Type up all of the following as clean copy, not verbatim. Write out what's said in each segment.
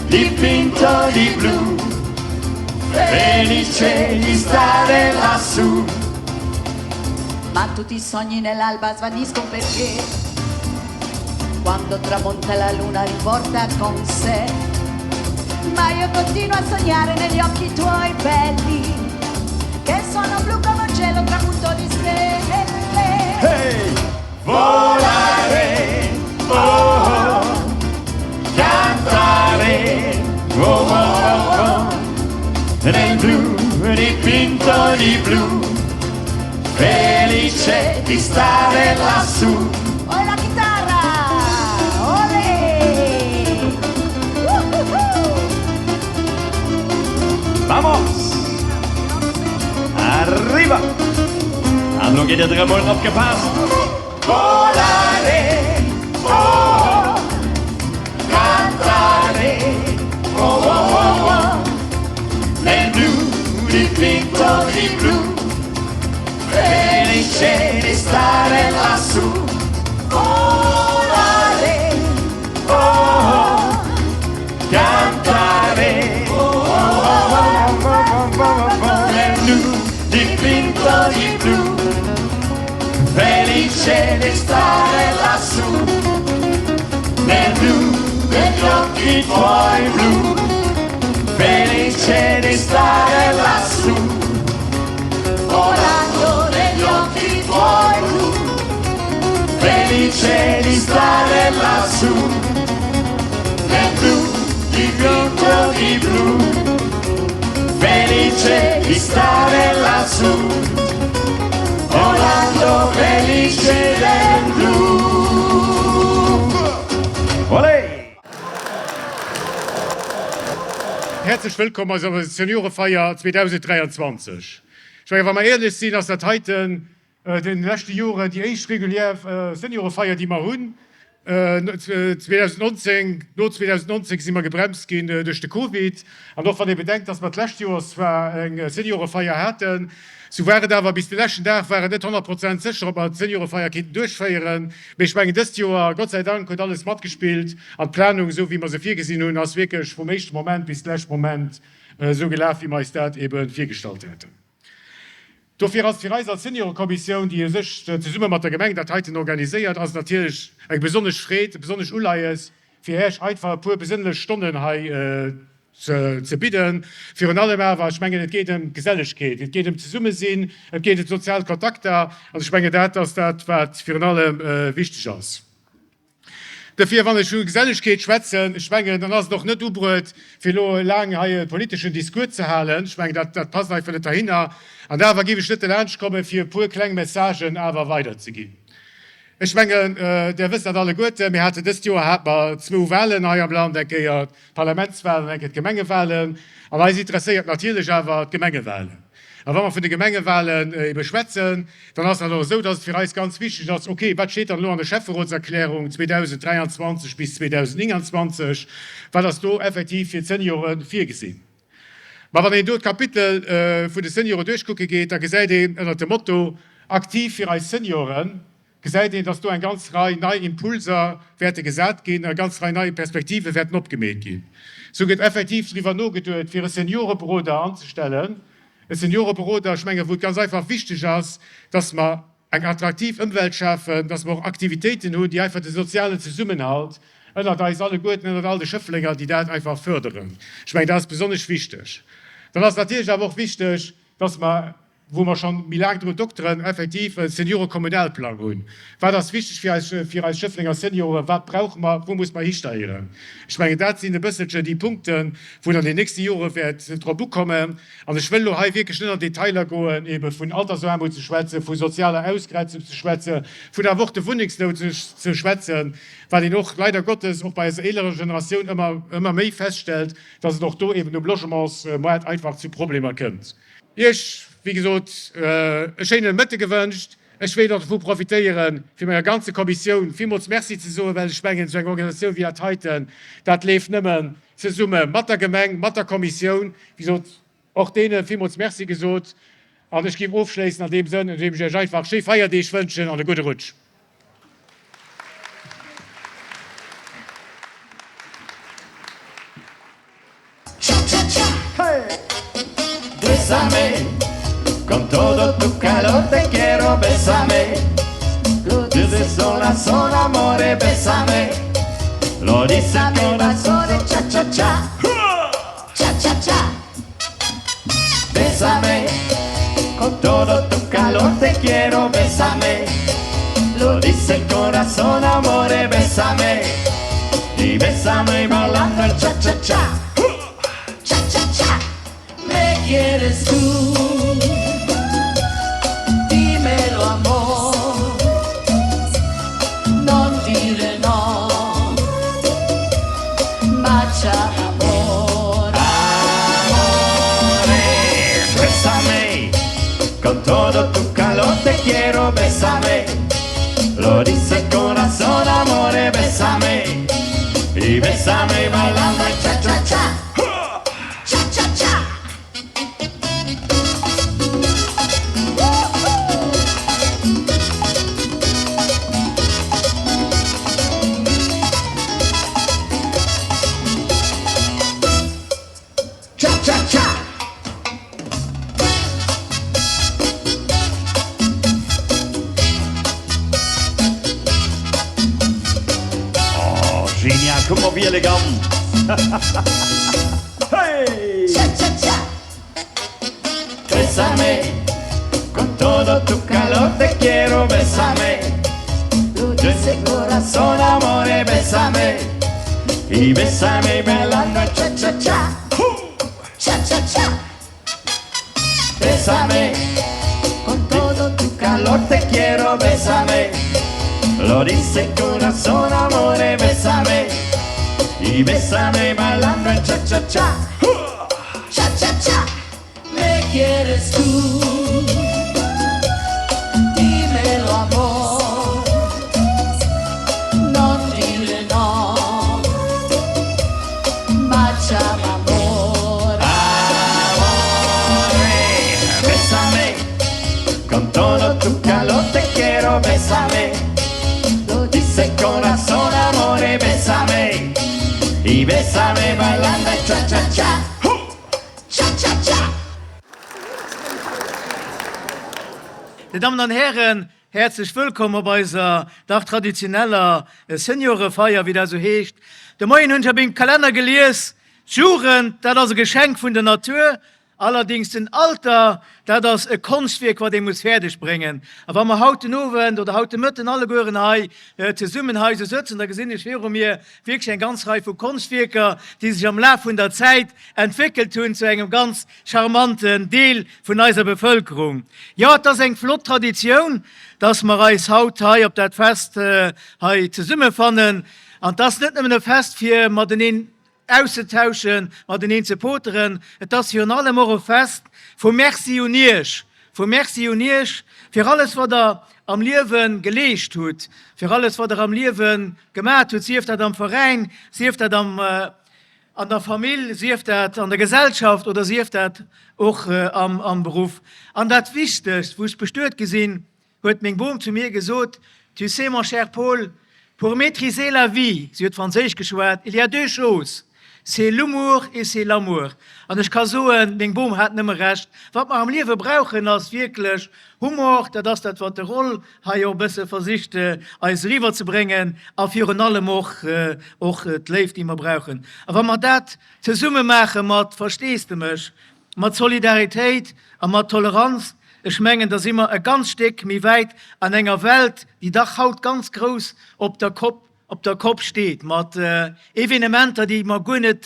Dipinto di blu, felice di stare lassù. Ma tutti i sogni nell'alba svaniscono perché quando tramonta la luna riporta con sé. Ma io continuo a sognare negli occhi tuoi belli, che sono blu come un cielo trapunto di stelle. Hey! Volare, oh, oh, cantare, oh, oh, oh, nel blu dipinto di blu, felice di stare lassù. Oh la chitarra! Olè! Uhuhu! Vamos! Arriba! An lo geet et erëm, mol opgepasst! Volare, oh, cantare, oh, oh, oh, oh, nel blu dipinto di blu, felice di stare lassù. Volare, oh, oh, cantare, oh, oh, oh, oh, oh, oh, nel blu dipinto di blu, felice di stare lassù, nel blu degli occhi tuoi blu, felice di stare lassù, volando negli occhi tuoi blu, felice di stare lassù, nel blu dipinto di blu, felice di stare lassù, volando felice nel blu. Olé! Häerzlech wëllkomm bei eiser Seniorefeier 2023. Ech mengen, wa mer éierlech sinn, ass dat heiten Den leschte Joren déi éischt regulär Seniorefeier, déi mer hunn. 2019, no 2019 si mer gebremst ginn duerch de Covid. An och wann ee bedenkt, dass mer d'lescht Joer zwar eng Seniorefeier haten, sou war et awer bis de leschten Dag war et net 100 Prozent sécher, ob mer d'Seniorefeier kéinten duerchféieren. Mee ech mengen, dëst Joer, Gott sei Dank, huet alles matgespillt an d'Planung, esou wéi mer se virgesinn hunn, ass wierklech vum éischte Moment bis de leschte Moment esou gelaf, wéi mer eis dat ebe virgestallt haten. Dofir ass fir eis als Seniorekommissioun, déi u sech zesumme mat der Gemeng dat heiten organiséiert, ass et natierlech eng besonnesch Freed, e besonnesch Uleies, fir Äech einfach e puer besënnlech Stonnen hei ze bidden. Virun allem awer, ech mengen, et geet ëm d'Gesellegkeet, et geet ëm d'Zesummesinn, et geet ëm d'sozial Kontakter an ech mengen, dat ass dat, wat virun allem wichteg ass. Dofir, wann ech vu Gesellegkeet schwätzen, ech mengen, dann ass et och net ubruet, fir elo laang hei e politeschen Discours ze halen. Ech mengen, dat, dat passt einfach net derhinner. An awer géif ech net derlaanscht kommen, fir e puer kleng Messagen awer weiderzeginn. Ech mengen, Der wësst dat alleguerten, mir haten dëst Joer hate mer zwou Wahlen hei am Land, eng Kéier d'Parlamentswahlen an eng Kéier d'Gemengewahlen. An eis interesséiert natierlech awer d'Gemengewahlen. A wa mer vun de Gemengewahlen ebe schwätzen, dann ass dat och esou, dass et fir eis ganz wichteg ass, okay, wat steet dann elo an der Schäfferotserklärung 2023 bis 2029, wat ass do effektiv fir d'Seniore virgesinn? Ma wann een do d'Kapitel vun de Seniore duerchkucke geet, da gesäit een ënnert dem Motto Aktiv fir eis Senioren, gesäit een, dass do eng ganz Rei nei Impulser wäerte gesat ginn, eng ganz Rei nei Perspektive wäerten opgemeet ginn. Sou gëtt effektiv driwwer nogeduet, fir e Senioreberoder anzestellen. E Senioreberoder, ech mengen, wou et ganz einfach wichteg ass, dass mer eng attraktiv Ëmwelt schafen, dass mer och Aktivitéiten hunn, déi einfach de sozialen Zesummenhalt ënnert eis alleguerten, ënnert all de Schëfflenger, déi dat einfach förderen. Ech mengen, dat ass besonnesch wichteg. Dann ass natierlech awer och wichteg, dass mer wou mer schonn méi laang drun dokteren, effektiv e Seniorekommunalplang hunn. Wat ass wichteg fir eis, fir eis Schëfflenger Senioren? Wat brauche mer? Wou muss mer histeieren? Ech mengen, dat sinn e bësselchen déi Punkten, wou et an den nächste Jore wäert drop ukommen. An ech wëll elo hei wierklech net an Detailer goen, ebe vun Altersaarmut ze schwätzen, vu sozialer Ausgrenzung ze schwätzen, vun awer och de Wunnengsnout ze schwätzen, wat een och leider Gottes och bei eiser eelerer Generatioun ëmmer, ëmmer méi feststellt, dass et och do eben um Logementsmoart einfach zu Problemer kënnt. Iech, wéi gesot, e schéine Mëtte gewënscht. Ech wéilt och dovu profitéieren, fir menger ganze Kommissioun villmools Merci ze soen, well ech mengen, esou eng Organisatioun wéi dat heiten, dat leeft nëmmen zesumme mat der Gemeng, mat der Kommissioun. Wéi gesot, och deene villmools Merci gesot. An ech géif ofschléissen an deem Sënn, andeem ech Iech einfach schéi Feierdeeg wënschen an e gudde Rutsch. todo tu calor te quiero, bésame. Lo dice corazón, amore, bésame. Lo dice el corazón, cha cha cha. Cha cha cha. Bésame, con todo tu calor te quiero, bésame. Lo dice el corazón, amore, bésame. Y bésame bailando el cha cha cha. Cha cha cha. Me quieres tú. Dímelo amor. Non dire no. Baciami amor. Amore, bésame, con todo tu calor te quiero, bésame. Lo dice el corazón, amore, bésame. Y bésame bailando el cha cha cha. Cha cha cha. Cha cha cha. Oh, genial, kuck mol wéi elegant! Hey! Cha cha cha. Bésame, con todo tu calor te quiero, bésame. Lo dice el corazón, amore, bésame. Y bésame bailando el cha cha cha. Cha cha cha. Bésame, Con todo tu calor te quiero, bésame. Lo dice el corazón, amore, bésame. Y bésame bailando el cha cha cha. Cha cha cha. Me quieres tú. Dímelo amor. Non dire no. Baciami amor. Amore, bésame, con todo tu calor te quiero, bésame. Lo Dice el corazón, amore, bésame. Y bésame bailando el cha cha cha. Cha cha cha. Dir Dammen an Hären, häerzlech wëllkomm op eiser dach traditioneller Seniorefeier, wéi dat esou heescht. De Moien hunn ech op mengem Kalenner gelies, D'Jugend, dat ass e Geschenk vun der Natur, allerdings den Alter, dat ass e Konschtwierk, wat ee muss fäerdeg bréngen. A wa mer haut den Owend oder haut de Mëtten allegueren hei zesummen hei esou sëtzen, da gesinn ech viru mir wierklech eng ganz Rei vu Konschtwierker, déi sech am Laf vun der Zäit entwéckelt hunn zu engem ganz charmanten Deel vun eiser Bevëlkerung. Jo, et ass eng flott Traditioun, dass mer eis haut hei op dat Fest hei zesummefannen. An et ass net nëmmen e Fest, fir mateneen auszetauschen, mateneen ze poteren, et ass virun allem och e Fest vu Merci un Iech, vu Merci un Iech fir alles, wat Der am Liewe geleescht hutt, fir alles, wat Der am Liewe gemat hutt, sief dat am Veräin, sief dat am, an der Famill, sief dat an der Gesellschaft oder sief dat och am Beruff. An dat Wichtegst, wou ech bestuet gi sinn, huet meng Bom zu mir gesot, Tu sais, mon cher Paul, pour maîtriser la vie, si huet Franséisch geschwat, il y a deux choses, c'est l'humour et c'est l'amour. An ech ka soen, meng Bom hat nëmme Recht. Wat mer am Liewe brauchen, ass wierklech Humor, dat ass dat, wat de Roll hei och e bësse versicht eis eriwwerzebréngen, a virun allem och och d'Léift, déi mer brauchen. A wa mer dat zesumme maache mat Versteesdemech, mat Solidaritéit a mat Toleranz, ech mengen, da si mer e ganz Stéck méi wäit an enger Welt, déi dach haut ganz grouss op der Kopp op der Kopp steet, mat Evenementer, déi mer guer net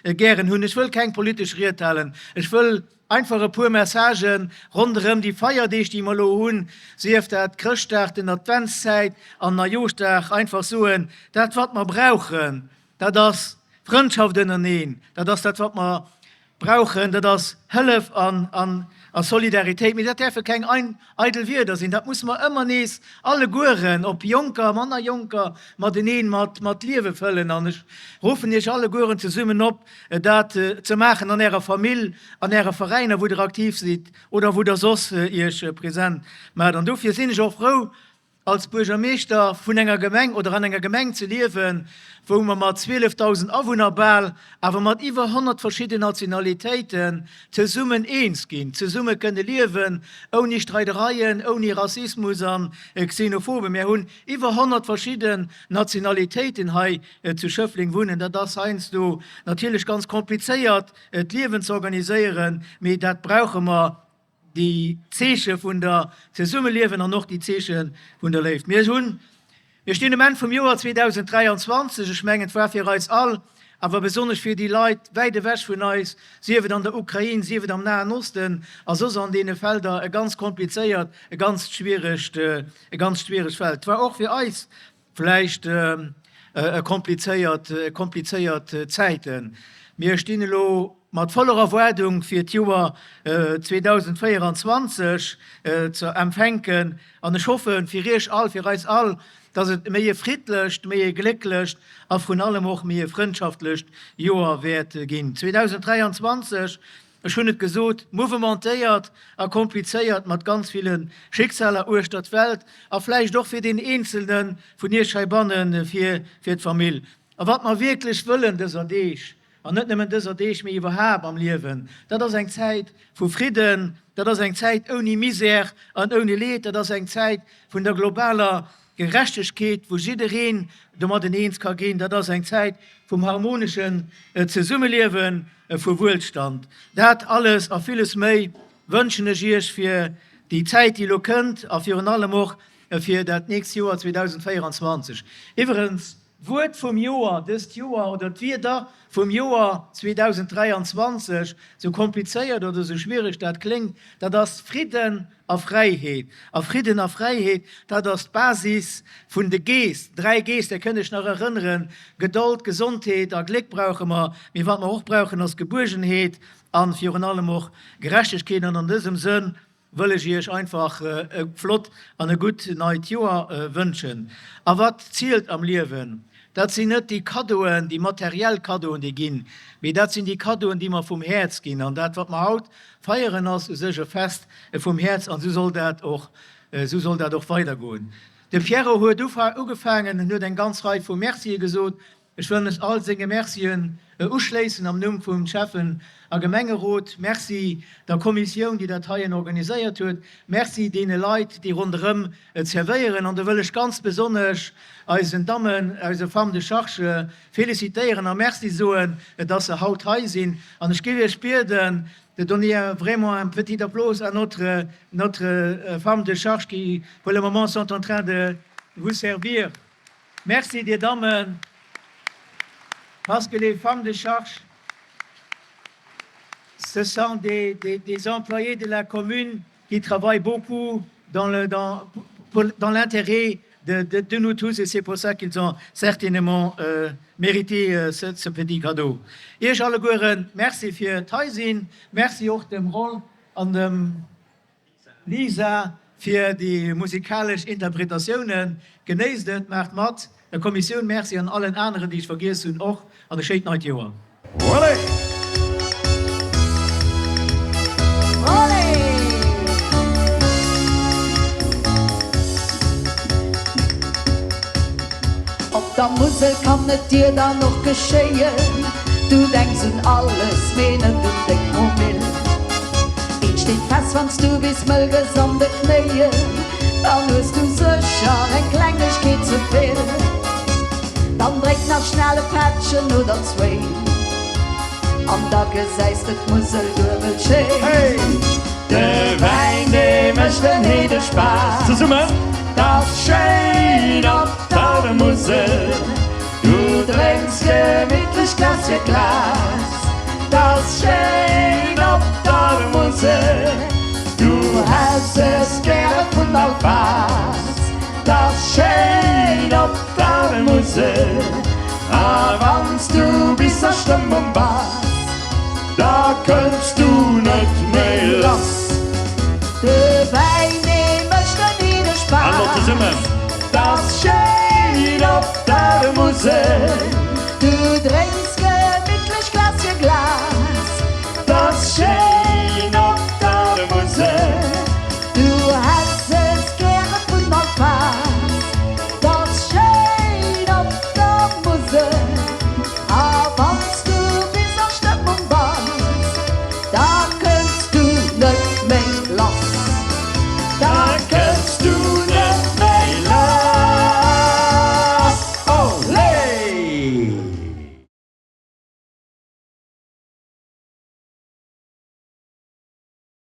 gären hunn. Ech wëll keng politesch Ried halen, ech wëll einfach e puer Messagë ronderëm déi Feierdeeg, déi mer elo hunn, sief dat Chrëschtdag, den Adventszäit an Neijooschdag, einfach soen, Dat wat mer brauchen, dat ass Frëndschaft ënnereneen, dat ass dat wat mer brauchen, dat ass Hëllef a Solidaritéit. Mee dat däerfe keng eidel Wierder sinn, dat musse mer ëmmer nees allegueren, ob Jonker, manner Jonker, mateneen mat Liewe fëllen. An ech ruffen Iech allegueren zesummen op, dat ze maachen an Ärer Famill, an Äre Veräiner, wou Der aktiv sidd oder wou Der soss Iech present maacht. An dofir sinn ech och frou. Als Buergermeeschter vun enger Gemeng oder an enger Gemeng ze liewen, wou mer mat 12.000 Awunner bal, awer mat iwwer 100 verschidden Nationalitéiten zesummen eens ginn, zesumme kënne liewen, ouni Streidereien, ouni Rassismus a Xenophobe. Mär hunn iwwer 100 verschidden Nationalitéiten hei zu Schëffleng wunnen. Dat ass heiansdo natierlech ganz komplizéiert, d'Liewen ze organiséieren, mee dat brauche mer. Déi Zeeche vun der Zesummeliewen an och déi Zeeche vun der Léift. Mir hunn, mir stinn um Enn vum Joer 2023. Ech mengen, et war fir eis all, awer besonnesch fir déi Leit wäit ewech vun eis, sief et an der Ukrain, sief et am Nahen Osten a soss an deene Felder, e ganz komplizéiert, e ganz schwieregt, e ganz schwieregt Feld. Et war och fir eis vläicht e komplizéiert, komplizéiert Zäiten. Mir stinn elo mat voller Erwaardung fir d'Joer 2024 ze empfänken an ech hoffe fir Iech all, fir eis all, dass et méi e friddlecht, méi e glécklecht a vrun allem och méi e frëndschaftlecht Joer wäert ginn. 2023 Ech hunn et gesot, mouvementéiert a komplizéiert mat ganz ville Schicksaler uechter d'Welt a vläicht och fir deen Eenzelne vun Iech heibanne fir fir d'Famill. A wat mer wierklech wëllen dëser Deeg, an net nëmmen dëser Deeg, mee iwwerhaapt am Liewen, dat ass eng Zäit vu Fridden, dat ass eng Zäit ouni Misär an ouni Leed, dat ass eng Zäit vun der globaler Gerechtegkeet, wou jiddereen domadden eens ka ginn, dat ass eng Zäit vum harmoneschen Zesummeliewen, vu Wuelstand. Dat alles a villes méi wënschen ech Iech fir déi Zäit, déi elo kënnt a virun allem och fir dat nächst Joer 2024. Iwwerens, d'Wuert vum Joer dëst Joer oder d'Wierder vum Joer 2023, sou komplizéiert oder sou schwiereg dat kléngt, dat ass Fridden a Fräiheet. A Fridden a Fräiheet, dat ass d'Basis vun de Gees, 3 Gees, där kënnt Iech nach erënneren, Gedold, Gesondheet a Gléck brauche mer, mee wat mer och brauchen ass Gebuergenheet a virun allem och Gerechtegkeet. An an dësem Sënn wëll ech Iech einfach e flott an e gutt neit Joer wënschen. A wat zielt am Liewen? Dat sinn net déi Kaddoen, déi materiell Kaddoen, déi ginn, mee dat sinn déi Kaddoen, déi mer vum Häerz ginn. An dat, wat mer haut Feieren ass u sech e Fest vum Häerz an esou soll dat och, esou soll dat och weidergoen. De Pierrot huet ugefaangen, en huet eng ganz Rei vu Mercië gesot. Ech wëll mech all senge Mercien uschléissen am Numm vum Schäffen a Gemengerot. Merci der Kommissioun, déi dat heien organiséiert huet. Merci deene Leit, déi ronderëm zerwéieren. An do wëll ech ganz besonnesch eisen Dammen, eise Femmes de charge félicitéieren a Merci soen, dass se haut hei sinn. An ech géif Iech bieden, de donner vraiment un petit applause à notre, notre femme de charge qui, pour le moment, sont en train de vous servir. Merci, Dir Dammen, parce que les femmes de charge, ce sont des, des, des employés de la commune qui travaillent beaucoup dans le, dans, pour, dans l'intérêt de, de, de nous tous et c'est pour ça qu'ils ont certainement euh, mérité euh, ce, ce petit cadeau. Iech allegueren Merci fir d'Heisinn, Merci och dem Roll an dem Lisa fir déi musikalesch Interpretatiounen. Genéisst et, maacht mat! Der Kommissioun Merci an allen aneren, déi ech vergiess hunn, och an e schéint neit Joer. Olé! Olé! Op der Musel kann et dir dann och geschéien, du denks un alles, mee net un deng Promill. Eent steet fest, wann s du bis mëll gëss an de Knéien, dann hues du sécher eng Klengegkeet ze vill. Dann dréck nach schnell e Pättchen oder zwéin, an da gesäis de d'Musel duebel schéin. De Wäin dee mécht en heede Spaass. Zesummen! 't ass schéin op der Musel, du drénks gemittlech Glas fir Glas. 't ass schéin op der Musel, du häls es gäre vun all Faass. 't ass schéin op der Musel, a wann s du bis a Stëmmung bass, da kënns du net méi lass. De Wäin, dee mécht en heede An elo Spaass. zesummen! 't ass schéin op der Musel. Du drénks gemittlech Glas fir Glas. 't ass schéin op der Musel. Du häss es gäre vun all Faass. Liebe.